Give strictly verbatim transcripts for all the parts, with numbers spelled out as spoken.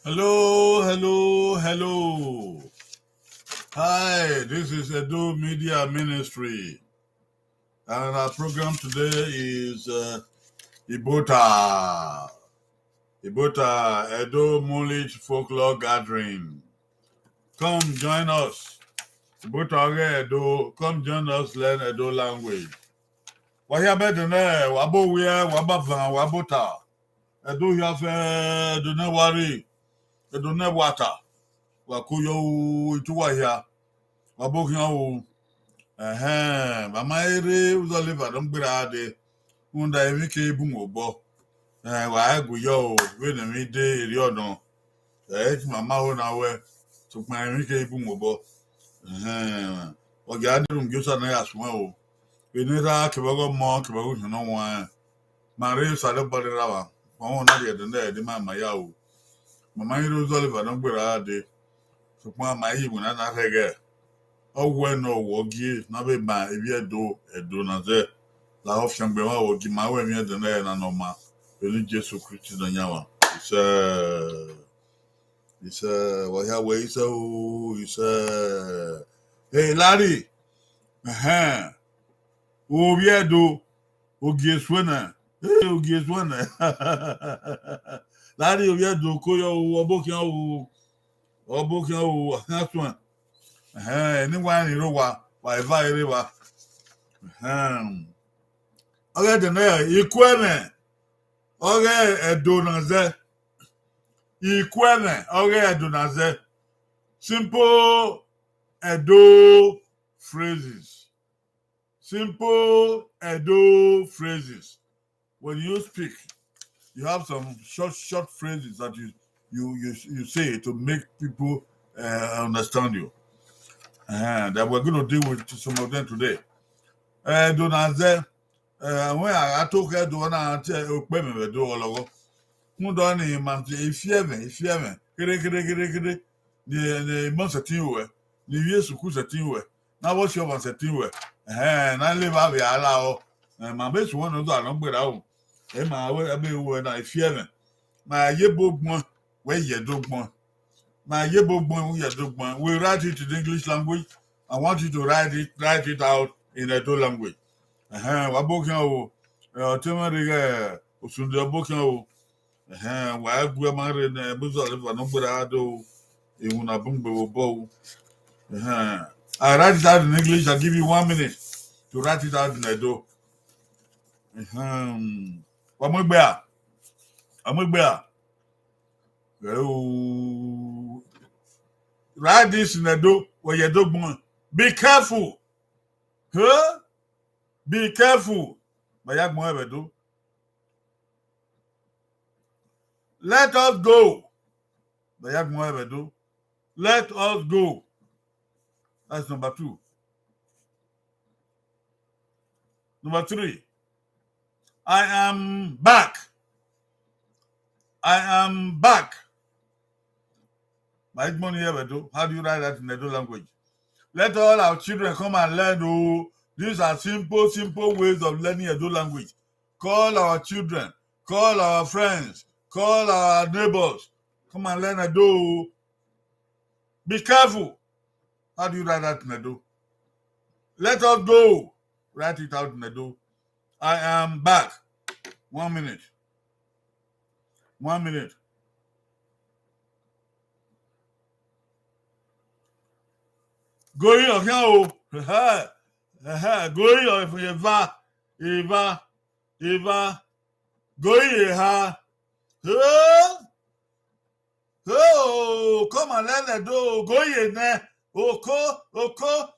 Hello, hello, hello. Hi, this is Edo Media Ministry. And our program today is uh, Ibota. Ibota Edo Mulich Folklore Gathering. Come join us. Ibota ọghe Edo, come join us learn Edo language. Wa hia bẹdẹ nẹ, wa bo wiẹ, wa ba van, wa bota. Ẹdo hia fẹ, Ẹdo ne wa rre, Ẹdo ne wa ta, wa ko yọ ru itu uwa hia, wa bo khian ru. Ẹhẹn, ma ma rre uzọla eva ne ọ gberra dee, rhunmwuda emwi ke bun mwẹ obọ. Ẹhẹn, wa gu yọ o, vbene emwi de erriọ nọ, ẹ i ma ma ho na wẹ, sokpan emwi ke bun mwẹ obọ. Ẹhẹn, ọ gia ne erhunmwu Osa ne a ya suẹn o, vbene erha kevbe ọghe ọmọ kevbe ọghe ohiẹn ne ọ huanrẹn. Ma rre Osanobua rre erha mwa, ma wọn na rhie ẹdẹ nẹ ẹdẹ ma ma ya ru. Ma ma rre uzọla eva ne ọ gberra dee, sokpan ma i ye iwinna na rhẹghẹ. Ọ wẹ ne ọ wọ gie ne a vbe ma ivbi Ẹdo, Ẹdo na zẹ, lahọ fiangbe mwa wọ gie ma wẹ emwi ẹdẹ nẹ na nọ ma, vbene Jesu Kristi Nọyaẹnmwa. Isẹ, isẹ, wa hia wẹ isẹ o, isẹ. Hey, Larry, ẹhẹn, ovbi Ẹdo, ogie suẹn nẹ, hey, ogie suẹn nẹ. Larry ovbi Ẹdo ko yọ o, ọ bo khian o, ọ bo khian o, a khian suẹn. Ẹhẹn, ne wa rẹn rre owa, wa eva rre evba. Ẹhẹn. Ọghe ẹdẹ nẹ, ikuẹmwẹ ọghe Ẹdo na zẹ. Ikuẹmwẹ ọghe Ẹdo na zẹ. Simple Ẹdo phrases. Simple Ẹdo phrases. When you speak, you have some short, short phrases that you you you you say to make people uh, understand you. Uh, that we're going to deal with some of them today. Uh, Donazẹ, uh, when I, I talk Ẹdo na te okpẹmwẹ vbe Ẹdo ọlọghọ. Rhunmwuda ọnii ma te ifiẹmwẹ ifiẹmwẹ kere kere kere kere, ne ne imọ sẹtin ruẹ, ne ivbi esuku sẹtin ruẹ, ne avbe ọsiọmwa sẹtin ruẹ. Ẹhẹn, na lele evba vbe a la ọ. Eh, ma be suẹn ne ọ zọ anọ gberra o. Ẹ ma wẹ ebe ruẹ na ifiẹmwẹ. Ma ye ebo gbọn, wẹ ye Ẹdo gbọn. Ma ye ebo gbọn, wẹ ye Ẹdo gbọn. We write it in English language. I want you to write it, write it out in Edo language. Ẹhẹn, wa bo khian o. Eh, ọtẹn mwẹ rre ighẹ Osunde, ọ bo khian o. Ẹhẹn, wa gu ma rre ne ebe uzọla eva ne ọ gberra do, iwinna bun gbe vbe obọ o. Ẹhẹn. I write it out in English, I give you one minute to write it out in Edo. Ẹhẹn. Wa mu egbe a? Wa mu egbe a? Ẹ o. Write this in Edo, wẹ ye Ẹdo gbọn. Be careful. Huh? Be careful. Ma ya gbọn ẹvbo Ẹdo. Let us go. Ma ya gbọn ẹvbo Ẹdo. Let us go. That's number two. Number three, I am back. I am back. My money here, Edo. How do you write that in Edo language? Let all our children come and learn. Oh, these are simple, simple ways of learning Edo language. Call our children, call our friends, call our neighbors. Come and learn Edo. Be careful. How do you write that in Edo? Let us go. Write it out in Edo. I am back. One minute. One minute. Going on here. Going on here. Eva. Eva. Eva. Going here. Hey. Oh, come and learn Edo. Going here. Oko. Oko.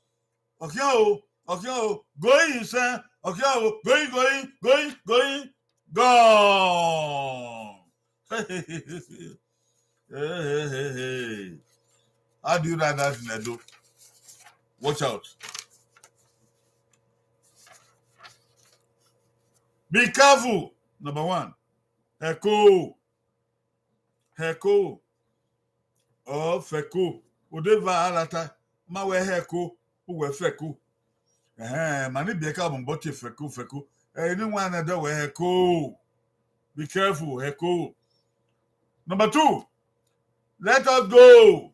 Ọkhian o, ọkhian o, going sẹ, ọkhian o, going, going, going, going, gone. Hey, hey, hey, hey. How do you write that in Edo? Watch out. Be careful. Number one. Ẹko. Hẹko. Ọ fẹko. Odeva a ra ta. Ma wẹ hẹko, u wẹ fẹko. Ẹhẹn, ma ni biẹ ka mobọ tie fẹko, fẹko. Ẹ, ne wa nẹ dẹ wẹ hẹko. Be careful, hẹko. Number two, Let us go.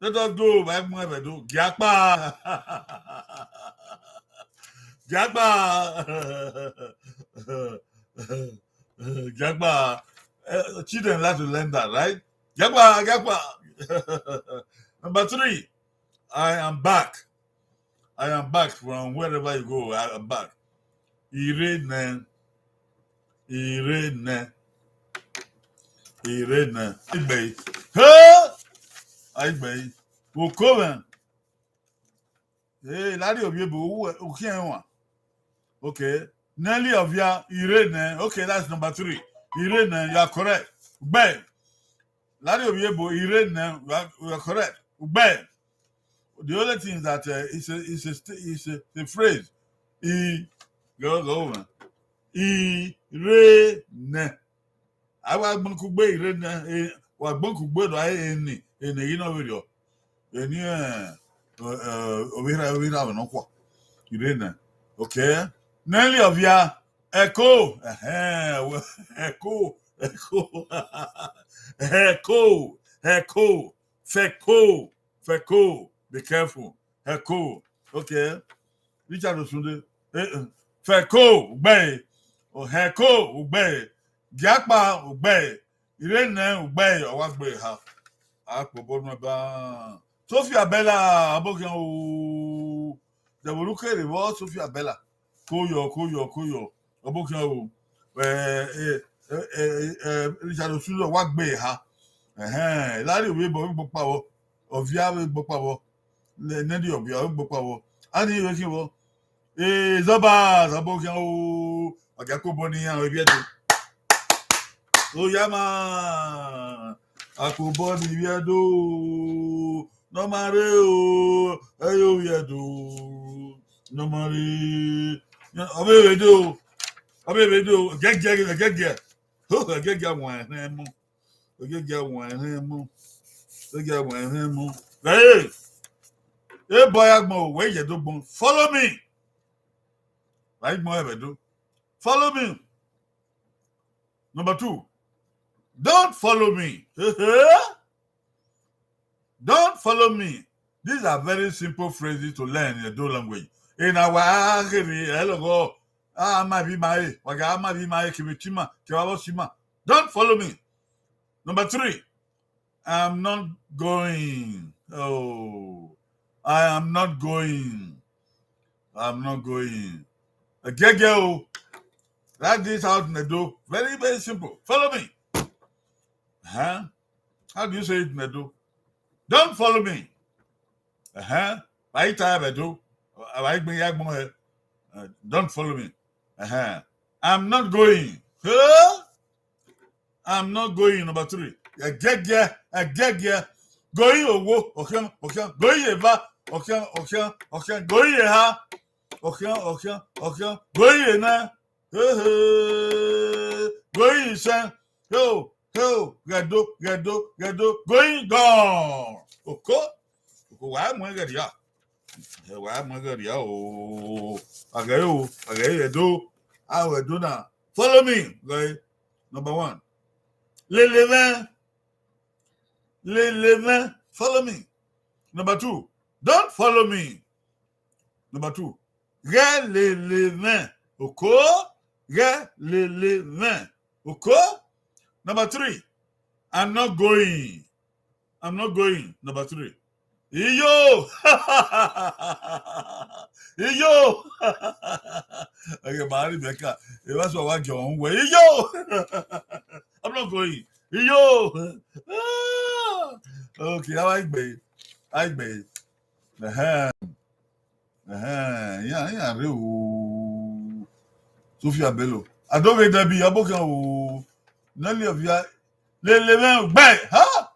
Let us go. Vbe agbọn ẹvbo do. Giakpa. Giakpa. Giakpa. Uh, children like to learn that, right? Giakpa, Giakpa. Number three, I am back. I am back from wherever you go. I am back. Irene. Irene. Irene. Aigbe. Hey! Aigbe. Ukoven. Hey, Larry Obiebo, u, u khian ẹmwẹ. Okay. Nelly Ovia, Irene. Okay, that's number three. Irene, you are correct. Ugbe. Larry Obiebo, Irene, you are, you are correct. Ugbe. The only thing is that uh, it's a it's a st- it's a, a phrase. I go go man. Irene. A wa gbọn kugbe Irene. Eh, wa gbọn kugbe do ai eni eni ghi nọ vberriọ. Eni eh, eh, ovbi erha ovbi erha vbe nọkhua. Irene. Okay. Nelly Ovia. Echo. Ẹhẹn, well, Echo. Echo. Echo. Echo. Feko. Feko. Be careful. Echo. Okay. Richard Osunde. Eh, eh. Feko. Ugbe. O Echo. Ugbe. Giakpa. Ugbe. Irene. Ugbe. Ọ wa gbe ha. Akpobọ nuẹ ba. Sophia Bella. Aboghian o. Dẹvbo ru kere vbọ Sophia Bella. Koyọ, koyọ, koyọ. Ọbokhian o. Eh, eh, eh, eh, eh, Richard Osunlo wa gbe ha. Ẹhẹn, Larry Obiebo vbe gbọkpa vbọ. Ovia vbe gbọkpa vbọ. Ne, Nelly Ovia vbe gbọkpa vbọ. Ani vbe khin vbọ. Eh, Zọba, Zọba okhian o. Ọ gia kobọ ne iran vbe Ẹdo. Oya ma. Akobọ ne ivbi Ẹdo. Ne ọ ma rre o, ẹ i re ovbi Ẹdo. Ne ọ ma rre. Ọ vbe vbe do. Ọ vbe vbe do. Gẹgiẹ, gẹgiẹ. Ho, gẹgiẹ wan ẹhẹn mu. Gẹgiẹ wan ẹhẹn mu. Gẹgiẹ wan ẹhẹn mu. Hey! E bọ ya gbọn, wẹ yẹ do gbọn. Follow me. Wa i gbọn ẹvbo Ẹdo. Follow me. Number two, don't follow me. Don't follow me. These are very simple phrases to learn in Edo language. In our, don't follow me. Number three, I'm not going. Oh, I am not going. I'm not going. Gẹgiẹ o. Write this out in Edo. Very, very simple. Follow me. Uh-huh. How do you say it in Edo? Don't follow me. Uh-huh. Wa i ta ẹvbo Ẹdo. Wa i gbẹn ya gbọn hẹ. Uh, don't follow me. Uh-huh. I'm not going. Huh? I'm not going. Number three. Ẹgẹgiẹ, ẹgẹgiẹ. Going owo, ọkhian, ọkhian. Going eva, ọkhian, ọkhian, ọkhian. Going eha, ọkhian, ọkhian, ọkhian. Going ena, hehe. Going isẹn, heo, heo, ghẹdo, ghẹdo, ghẹdo. Going gone. Oko, oko wa mu ẹghẹ rria. Ẹ wa mu ẹghẹ rria o. Aghẹ o, aghẹ Ẹdo. Aghẹ Ẹdo na. Follow me. Ghẹ, number one. Lele mwẹ. Lele mwẹ. Follow me. Number two. Don't follow me. Number two. Ghẹ lele mwẹ. Oko. Ghẹ lele mwẹ. Oko. Number three. I'm not going. I'm not going. Number three. Iyo! Iyo! Okay, ma ri Becca. If that's what I want, John, where iyo! I'm not going. Iyo! Ah! Okay, how I be? I be. Ahem. Ẹhẹn, iran iran rre o. Sophia Bello. Adoghe Debbie, ọbokhian o. Nelly Ovia. Lele mwẹ ugbẹn. Ha?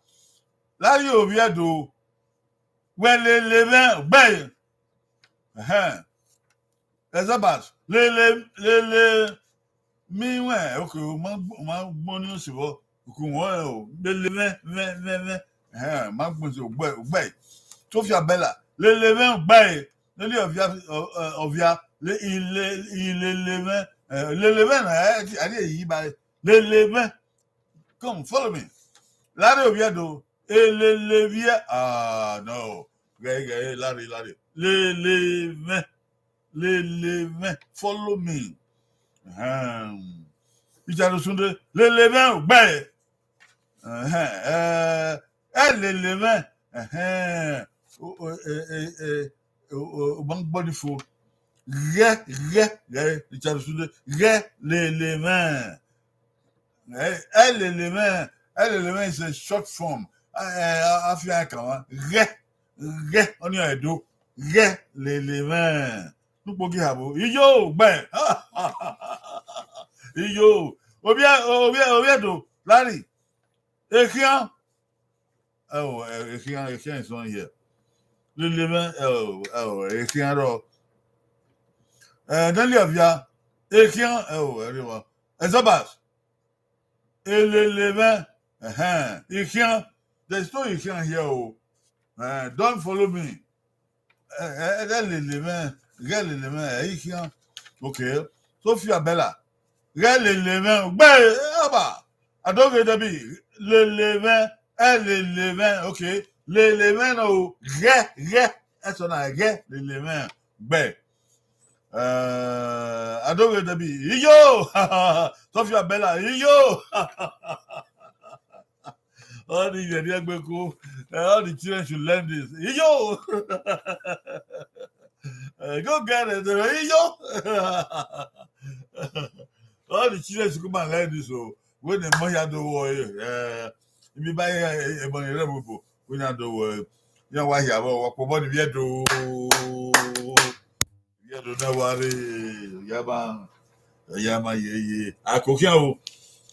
Larry Oviedo. Wẹ lele mwẹ ugbẹn. Ẹhẹn. Elizabeth. Lele, lele. Mi wẹ, okay, o ma, o ma gbọn ni osi vbọ. Uku wọn o, lele mwẹ, mwẹ, mwẹ, mwẹ. Ẹhẹn, ma gbọn si ugbẹn, ugbẹn. Sophia Bella, lele mwẹ ugbẹn. Nelly Ovia, ọ, ọ, Ovia, le, ile, ilele mwẹ, eh, lele mwẹ na, eh, a ri eyi ba, lele mwẹ. Come, follow me. Larry Oviedo, elele vbiẹ. Ah, no. Ghẹ, ghẹ, Larry, Larry. Lele mwẹ. Lele mwẹ. Follow me. Ahem. Richard Osunde, lele mwẹ ugbẹn. Ẹhẹn, ẹ, ẹ lele mwẹ. Ẹhẹn. O, o, e, e, e, o, o, o ma gbọdọ fo. Ghẹ, ghẹ, ghẹ, Richard Osunde, ghẹ lele mwẹ. Ẹ, ẹ lele mwẹ, ẹ lele mwẹ is a short form. Ẹ, ẹ, a, a fi ẹre kan mwa. Ghẹ, ghẹ, ọnii ọre Ẹdo. Ghẹ lele mwẹ. Ne ukpogi ha vbo. Iyo, gbẹ. Iyo. Ovbi, ovbi, Oviedo, Larry. Ekhian. Oh, eh, Ekhian, Ekhian is not here. Lele mwẹ, oh, oh, Ekhian rọ. Eh, Nelly Avia, Ekhian, oh, everyone. Ezobas, elele mwẹ, ẹhẹn, Ekhian. There is no Ekhian here, oh. Eh, don't follow me. Ẹ, ẹ, ghẹ lele mwẹ, ghẹ lele mwẹ, ẹ i khian. Okay. Sophia Bella, ghẹ lele mwẹ, gbe, aba. Adoghe Debbie, lele mwẹ, ẹ lele mwẹ, okay. Lele mwẹ nọ o, ghẹ, ghẹ, ẹsọ na ghẹ lele mwẹ, gbe. Eh, Adoghe Debbie, iyo! Sophia Bella, iyo! All the Yeri Egbeku, eh, all the children should learn this. Iyo! Eh, go get it, eh, iyo! All the children should come and learn this, oh. When the money I do, eh, eh, if you buy a, a, a money, eh, we na do, eh, you know why here, wa kpo bọ ni vbe do. Vbe do na wa re, ya ma, ya ma ye ye. Akokhian o,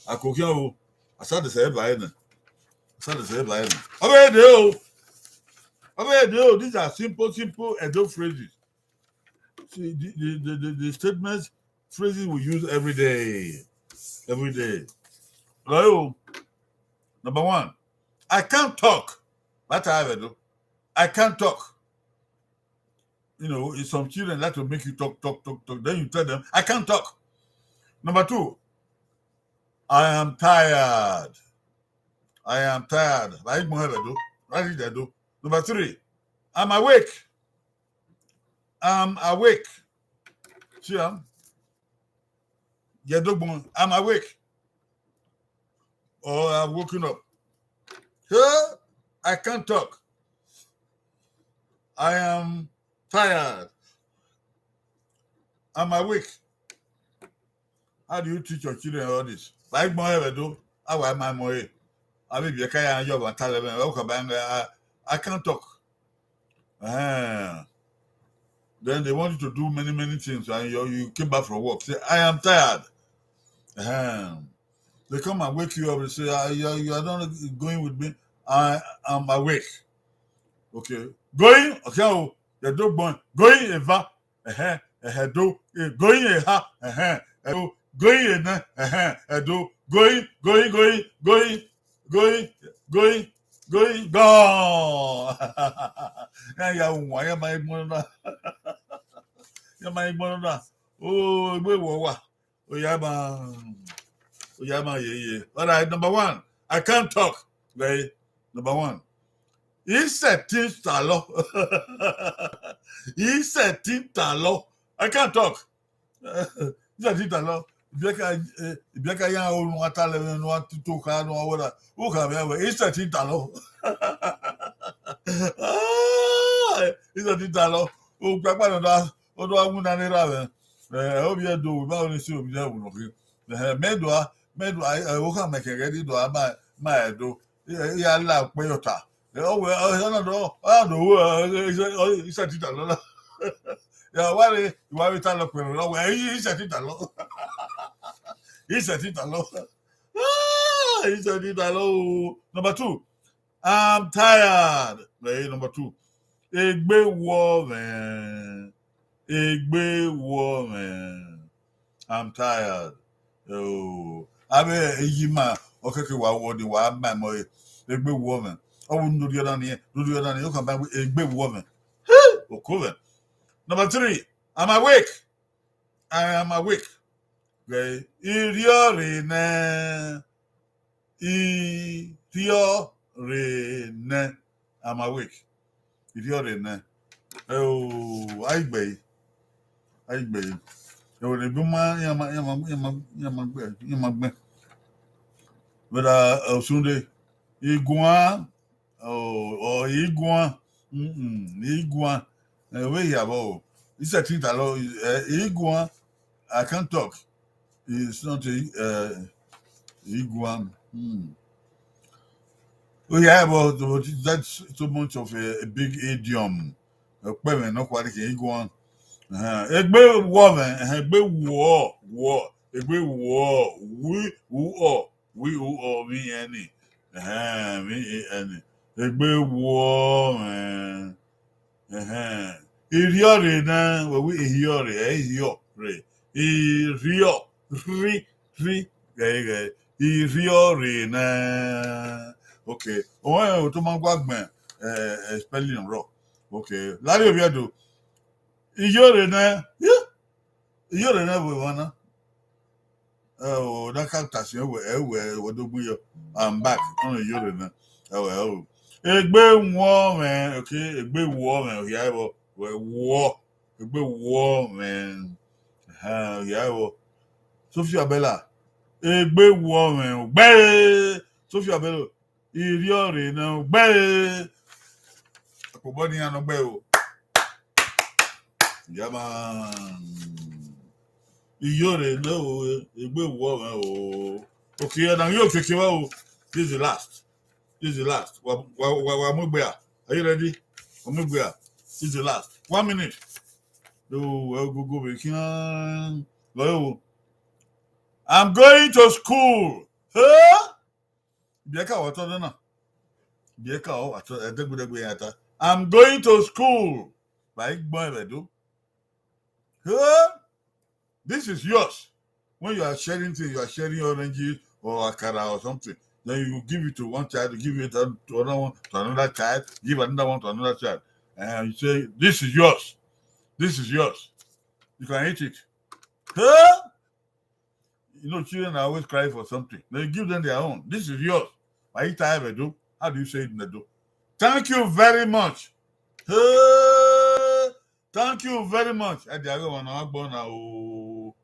akokhian o. Asade sẹ ba ena. Asade sẹ ba ena. Obede o. Obede o. These are simple, simple Edo phrases. See, the, the, the, the, the statements, phrases we use every day. Every day. Right o. Number one, I can't talk. That's how I do. I can't talk. You know, some children like to make you talk, talk, talk, talk. Then you tell them, "I can't talk." Number two, I am tired. I am tired. Right, mo have do. Right, they do. Number three, I'm awake. I'm awake. See, um, yeah, dog, I'm awake. Or I've woken up. Hey, I can't talk. I am tired. I'm awake. How do you teach your children all this? Like mo ever do, how am I more? I mean, you can't, you can't talk. Ah. Then they want you to do many, many things, and you, you came back from work. Say, "I am tired." Ah. They come and wake you up and say, "Ah, you, are- you are not going with me. I am awake." Okay. Going, okay, oh, you don't going. Going, Eva. Ẹhẹn, ẹhẹn, do. Eh, going, Eha. Ẹhẹn, Edo. Going, Ene. Ẹhẹn, Edo. Going, going, going, going. Going, going, going, gone. Ya, ya, wan, ya ma igbọn na. Ya ma igbọn na. Oh, egbe wọ wa. Oh, ya ma, oh, ya ma ye ye. All right, number one, I can't talk. Right? Number one. Isẹtin talọ. Isẹtin talọ. I can't talk. Isẹtin talọ. Ibiẹka, eh, ibiẹka ya olu wa ta lẹ, nu wa tutu ka, nu wa wọra. U ka vẹ wẹ, isẹtin talọ. Ah, isẹtin talọ. O gbagba nọ da, o do wa wuna ne ra vẹ. Eh, ovbi Ẹdo, ba oni si ovbi Ẹdo wunu khin. Eh, mẹ do a, mẹ do a, eh, o ka mẹ kẹgẹ di do a ma, ma Ẹdo. I, I ya la ukpẹ yọ ta. Eh, ọ wẹ, ọ na do, ọ na do, eh, isẹtin talọ na. Ya wa re, wa re talọ pẹrẹ, ọ wẹ, isẹtin talọ. Isẹtin talọ. Ah, isẹtin talọ o. Number two, I'm tired. Hey, number two. Egbe wọ mwẹ. Egbe wọ mwẹ. I'm tired. Oh, avbe eyi ma, ọ kẹkẹ wa wọ de, wa ma mọ egbe wọ mwẹ. Ọ wo no riọ na ni, no riọ na ni, o kan ba egbe wọ mwẹ. Oko mwẹ. Number three, I'm awake. I am awake. Ghẹ irhiọrre nẹ, I rhiọrre nẹ. I'm awake. I rhiọrre nẹ. Ẹ o, a i gbe ẹre. A i gbe ẹre. Ẹ wẹ ne ebe ma, iran ma, iran ma, iran ma, iran ma gbe, iran ma gbe. Whether, uh, Sunday, I guan, or, or I guan, mm-mm, I guan. Ẹ, vbe hia vbọ o. I sẹtin talọ, ẹ, I guan, I can't talk. It's not a, uh, I guan. Hmm. Oh, yeah, but, but that's so much of a, a big idiom. Ọkpẹmwẹ nọkhua rre khian, I guan. Ẹhẹn, egbe wọ mwẹ, ẹhẹn, egbe wọ, wọ, egbe wọ, wi, u, ọ, wi, u, ọ, vbe I N. Ẹhẹn, vbe I N. Egbe wọ mwẹ. Ẹhẹn. I rhiọrre nẹ, wẹ wẹ I hiọrre, ẹ, I hiọrre. I rhiọ, rhi, rhi, ghẹ, ghẹ. I rhiọrre nẹ. Okay. Ọmwa otọ ma gua gbẹn, eh, eh, spelling rọ. Okay. Lare ovbi Ẹdo. I yọrre nẹ. Yeah. I yọrre nẹ vbe emwa na. Ẹ o, ne a ka ta sin wẹ, ẹ wẹ, wẹ do gbe yọ. I'm back. Ọnrẹn I yọrre nẹ. Ẹ wẹ, ẹ o. Egbe wọ mwẹ, okay, egbe wọ mwẹ, ọhia ẹvbo, wẹ wọ. Egbe wọ mwẹ. Ẹhẹn, ọhia ẹvbo. Sophia Bella. Egbe wọ mwẹ, ugbẹre. Sophia Bella. I rhiọrre nẹ, ugbẹre. Akpobọ ne iran nọ gbe o. Yeah, man. I yọrre nẹ o, egbe wọ mwẹ o. Okay, na yo keke wa o. This is the last. This is the last. Wa, wa, wa, wa mu egbe a. Are you ready? Wa mu egbe a. This is the last. One minute. Do, ẹ gogo vbe khian. Lọ yo. I'm going to school. Huh? Biẹ ka wa tọ na. Biẹ ka wa tọ, ẹdẹgbẹdẹgbe ya ta. I'm going to school. Ba igbọn ẹvbe do. Huh? This is yours. When you are sharing things, you are sharing oranges or akara or something. Then you give it to one child, you give it to another one, to another child, give another one to another child. And you say, "This is yours. This is yours. You can eat it." Huh? You know, children are always crying for something. Then you give them their own. "This is yours." Ba ita ẹvbe do. How do you say it in Edo? Thank you very much. Hey, thank you very much. Ẹ dia ghe ọmwa ne ọ gha gbọ na o.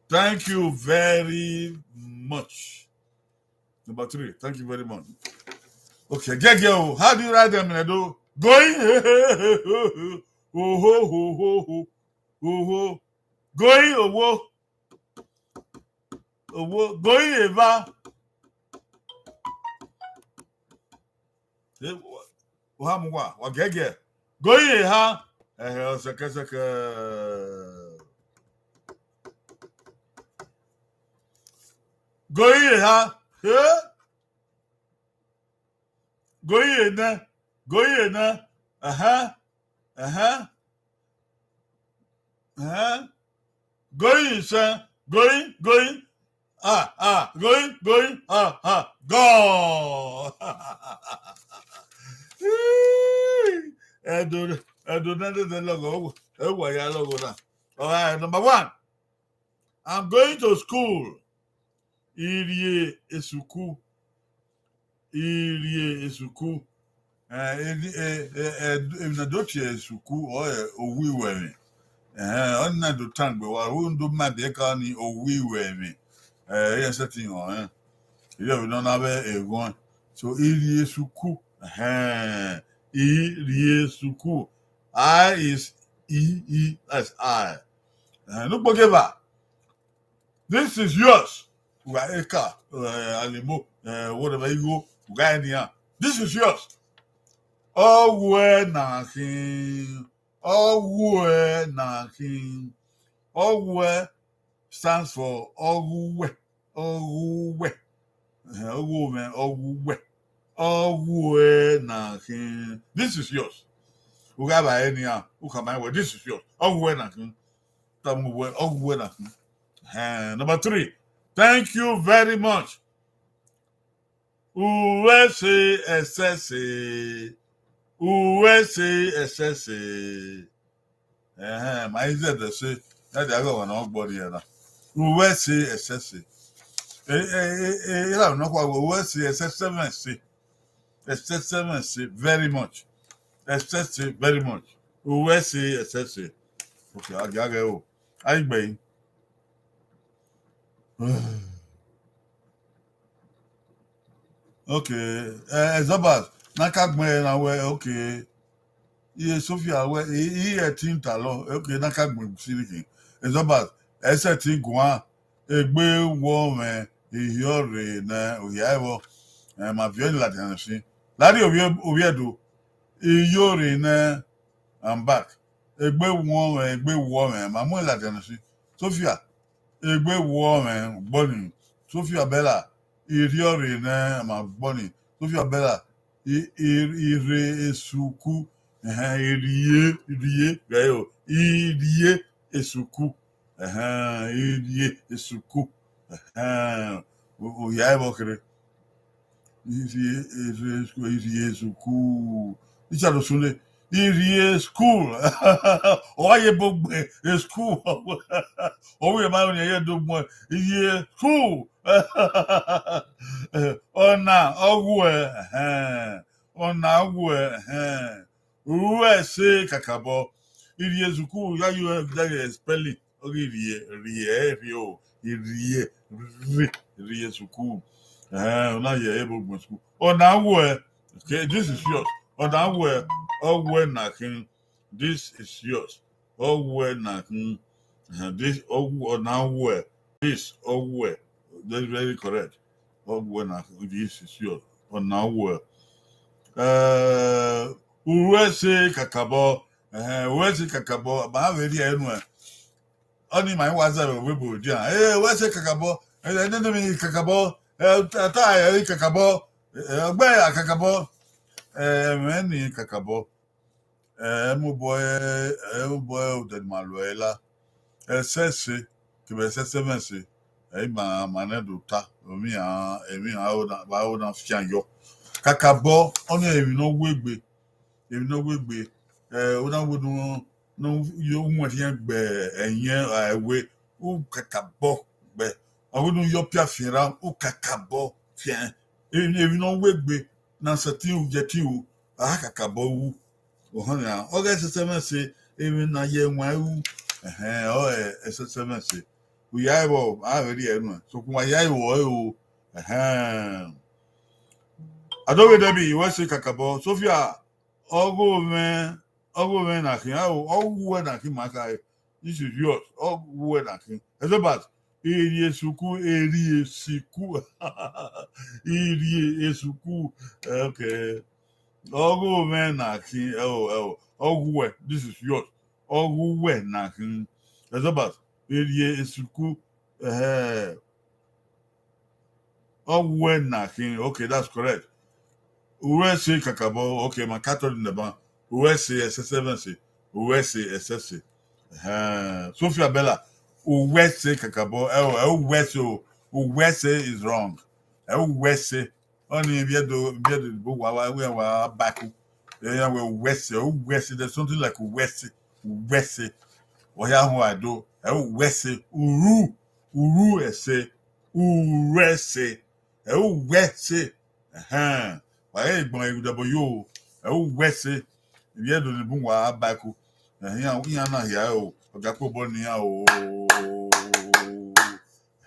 Thank you very much. Number three, thank you very much. Okay, gẹgẹ o. How do you write them in Edo? Going, oho, oho, oho, oho. Going, owo. Owo, going eva. Eh, wa, wa mu wa, wa gẹgẹ. Going eha. Ẹhẹ, ọsẹkẹsẹkẹ. Going eha. Eh? Going enẹ. Going enẹ. Ẹhẹn. Ẹhẹn. Ẹhẹn. Going isẹn. Going, going. Ah, ah, going, going, ah, ah, gone. Ẹdo, Ẹdo nẹ dede lọghọ, ẹ wa ya lọghọ na. All right, number one. I'm going to school. I rrie esuku. I rrie esuku. Eh, emwi, eh, eh, eh, emwi ne a do tie esuku, ọ, eh, owiwẹ emwi. Eh, ọnii na do tangbe wa, u do ma biẹ ka ni owiwẹ emwi. Eh, iran sẹtin họn, eh. Irẹn vbe nọ na vbe eghọn. So, I rrie esuku. Eh, I rrie esuku. I is E E S I. Eh, ne ukpo gie eva. This is yours. U gha eka, eh, alimo, eh, whatever igho, u gha eni iran. This is yours. Ọ wẹ na khin. Ọ wẹ na khin. Ọ wẹ stands for ọ wu wẹ. Ọ wu wẹ. Eh, ọ wu mwẹ, ọ wu wẹ. Ọ wẹ na khin. This is yours. U gha vba eni iran, u khama wẹ, this is yours. Ọ wẹ na khin. Tama wẹ, ọ wẹ na khin. Eh, number three, thank you very much. U ru ẹse ẹsẹse. U ru ẹse ẹsẹse. Ẹhẹn, ma i zẹdẹ ẹse. Ẹ dia ghe ọmwa ne ọ gbọ rrie na. U ru ẹse ẹsẹse. Era nọkhua wẹ, wẹ sẹ ẹsẹse mwẹ sẹ. Ẹsẹse mwẹ sẹ very much. Ẹsẹse very much. Wẹ sẹ ẹsẹse. Okay, a gia ghẹ o. A i gbe ẹre. Okay, eh, Zobas, na ka gbẹn na wẹ, okay. Iye Sophia wẹ, i, i ẹtin talọ, okay, na ka gbẹn siriki. Eh, Zobas, ẹsẹ ẹtin guan, egbe wọ mwẹ, I rhiọrre nẹ, ohia ẹvbo, eh, ma viọ ni ladian nẹ sin. Ladi ovbi, ovbi Ẹdo, I rhiọrre nẹ, I'm back. Egbe wọ mwẹ, egbe wọ mwẹ, ma mu ladian nẹ sin. Sophia, egbe wọ mwẹ, gbọ ni. Sophia Bella, I rhiọrre nẹ, ma gbọ ni. Sophia Bella, I, I, I rre esuku. Ẹhẹn, I rrie, I rrie, ghẹ o, I rrie esuku. Ẹhẹn, I rrie esuku. Ẹhẹn, o, ohia ẹvbo kherhe. I rrie, I rrie, I rrie esuku. Icharo sune, I rrie school. Ọ wa ye ebo gbe, e school. Ọ wẹ ma rẹn ye do gbọn, I rrie school. Ọna, ọ wẹ, ẹhẹn. Ọna wẹ, ẹhẹn. Ru ẹse kakabọ. I rrie esuku, ya yo, ya ye spelling. Ọ ghi rrie, rrie, rrie o. I rrie, rrie, rrie esuku. Eh, ọna ye ebo gbọn esuku. Ọna wẹ, okay, this is yours. Ọna wẹ, ọ wẹ na khin. This is yours. Ọ wẹ na khin. Eh, this, ọ wẹ, ọna wẹ. This, ọ wẹ. That's very correct. Ọ wẹ na khin. This is yours. Ọna wẹ. Eh, ru ẹse kakabọ. Eh, ru ẹse kakabọ. Ma vbe rhie ẹre nuẹn. Ọni ma i wa zẹ vbe obọ dia. Eh, ru ẹse kakabọ. Eh, nene mi kakabọ. Eh, ta, ta, eh, kakabọ. Eh, ọgbẹ a kakabọ. Eh, ẹmwẹ ni kakabọ. Eh, ẹmwẹ obọ, eh, ẹmwẹ obọ odẹ ne ima lo ẹre la. Ẹsẹse, kevbe ẹsẹse mwẹ sẹ. Ẹ i ma, ma nẹ do ta. Emwi iran, emwi iran aro na, vbe aro na fian yọ. Kakabọ, ọni emwi ne ọ wegbe. Emwi ne ọ wegbe. Eh, ọ na wẹ ne u, ne u yo uwẹn rhiẹn gbe ẹyẹn, a, ẹwe, u kakabọ gbe. Ọ wẹ ne u yọ ọpia fian ra, u kakabọ fian. Emwi, emwi ne ọ wegbe, na sẹtin u, yẹtin u, a kakabọ ru. Ọhọn nian, ọ ghe ẹsẹse mwẹ sẹ, emwi ne a ye ẹwaẹn ru, ẹhẹn, ọ ghe ẹsẹse mwẹ sẹ. U ya ẹvbo, a vbe rhie ẹre nuẹn, sokpan wa ya ẹre ruẹ o, ẹhẹn. Adoghe Debbie, wẹ sẹ kakabọ. Sophia, ọ ghe mwẹ, ọ ghe mwẹ na khin, ọ ghe uwẹ na khin ma khare. This is yours. Ọ ghe uwẹ na khin. Elizabeth, I rrie esuku, I rrie esuku. I rrie esuku. Okay. Ọ ghe mwẹ na khin, ẹo, ẹo. Ọ ghe uwẹ, this is yours. Ọ ghe uwẹ na khin. Elizabeth, I rrie esuku. Eh, ọ ghe uwẹ na khin. Okay, that's correct. U ru ẹse kakabọ. Okay, ma ka tọ nẹ ban. U ru ẹse ẹsẹse mwẹ sẹ. U ru ẹse ẹsẹse. Eh, Sophia Bella, u ru ẹse kakabọ. Ẹo, ẹo, u ru ẹse o. U ru ẹse is wrong. Ẹo, u ru ẹse. Ọni vbe Ẹdo, vbe Ẹdo bu wa, wa, wa, wa baku. Iran wẹ u ru ẹse, u ru ẹse, there's something like u ru ẹse, u ru ẹse. Wa ya họn Ẹdo, ẹo, u ru ẹse, u ru, u ru ẹse, u ru ẹse, ẹo, u ru ẹse. Ẹhẹn. Wa ghe gbọn ẹre vbe ẹdẹbo yo, ẹo, u ru ẹse. Vbe Ẹdo ni bu wa baku. Ẹhẹn, iran, iran na hia o, ọ ga kpo obọ ne iran o.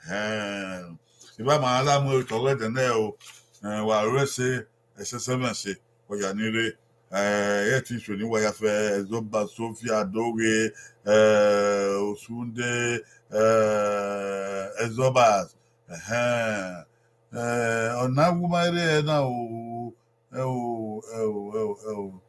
Ẹhẹn. Eva ma la mu otọ ghẹ dẹ nẹ o. Eh, wa ru ẹse, ẹsẹse mwẹ sẹ, wa ya ni rre. Eh, ẹ ti so ni wa ya fẹ, Elizabeth, Sophia, Adoghe, eh, Osunde, eh, Elizabeth. Ẹhẹn. Eh, ọna wu ma rre ẹna o. Ẹo, ẹo, ẹo, ẹo.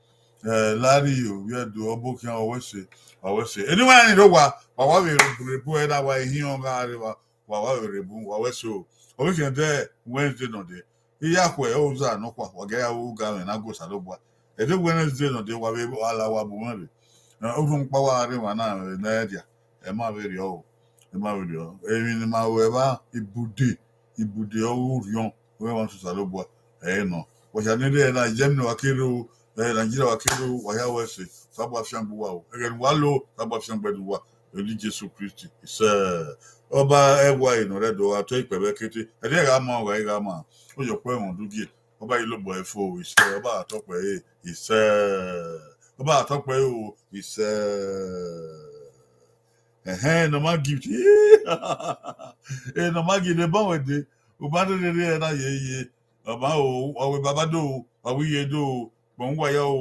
Eh, Larry, ovbi Ẹdo, ọbo khian, wa ru ẹse, wa ru ẹse. Eni wa ni rre owa, wa wa vbe rre bu ẹre na wa ihiọn gha rre wa, wa wa vbe rre bu, wa ru ẹse o. Ọ vbe khian dẹ Wednesday nọ dẹ. Iyakhẹ oza nọkhua, wa gha ya ru ga mwẹ na gu Osanobua. Ẹdẹ Wednesday nọ dẹ, wa vbe ala wa bu mwẹ rre. Eh, orhunmwu ọkpa wa rre emwa na vbe ne ẹdia, ẹ ma vberriọ o, ẹ ma vberriọ. Emwi ne ima ru ẹvba, ibude, ibude ọghe urhiọn, wẹ wa sẹ Osanobua, ẹ i nọ. Wa hia ni rre ẹna, Germany wa ke rre o, eh, Nigeria wa ke rre o, wa hia ru ẹse, Osanobua fiangbe uwa o. Ẹghẹ ne uwa lo, Osanobua fiangbe ne uwa. Vbe eni Jesu Kristi, isẹ. Ọba ẹwae ne ọ rre Ẹdo, a tọ ikpẹvbẹ kete, ẹdẹ gha ma, ọ gha i gha ma, oyọkpọ ẹmwẹ udugie, ọba i lobọ ẹre fo, isẹ, ọba a tọ kpẹre, isẹ, ọba a tọ kpẹre o, isẹ. Ẹhẹn, normal gift. Normal gift, ne banwẹ dee, u ma rherhe rre ẹre na ye ye. Ọ ma o, ọ wẹ baba do, ọ wẹ iye do, gbọnmwẹ uwa ya o,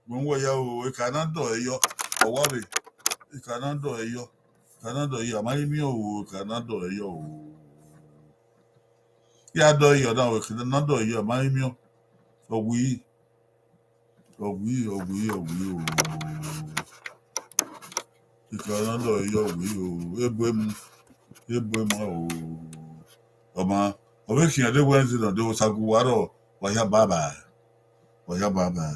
gbọnmwẹ uwa ya o, eka na dọlọ yọ, ọ wa vbe, eka na dọlọ yọ, eka na dọlọ yọ, a ma i miẹn o, eka na dọlọ yọ o. Ya dọlọ yọ na o, eka na dọlọ yọ, a ma i miẹn, ọ wẹ i. Ọ wẹ i, ọ wẹ i, ọ wẹ i o. Eka na dọlọ yọ, ọ wẹ i o. Ebo emu, ebo emu o. Ọ ma, ọ vbe khian de Wednesday nọ, de Osagu wa rrọọ, wa hia baba, wa hia baba.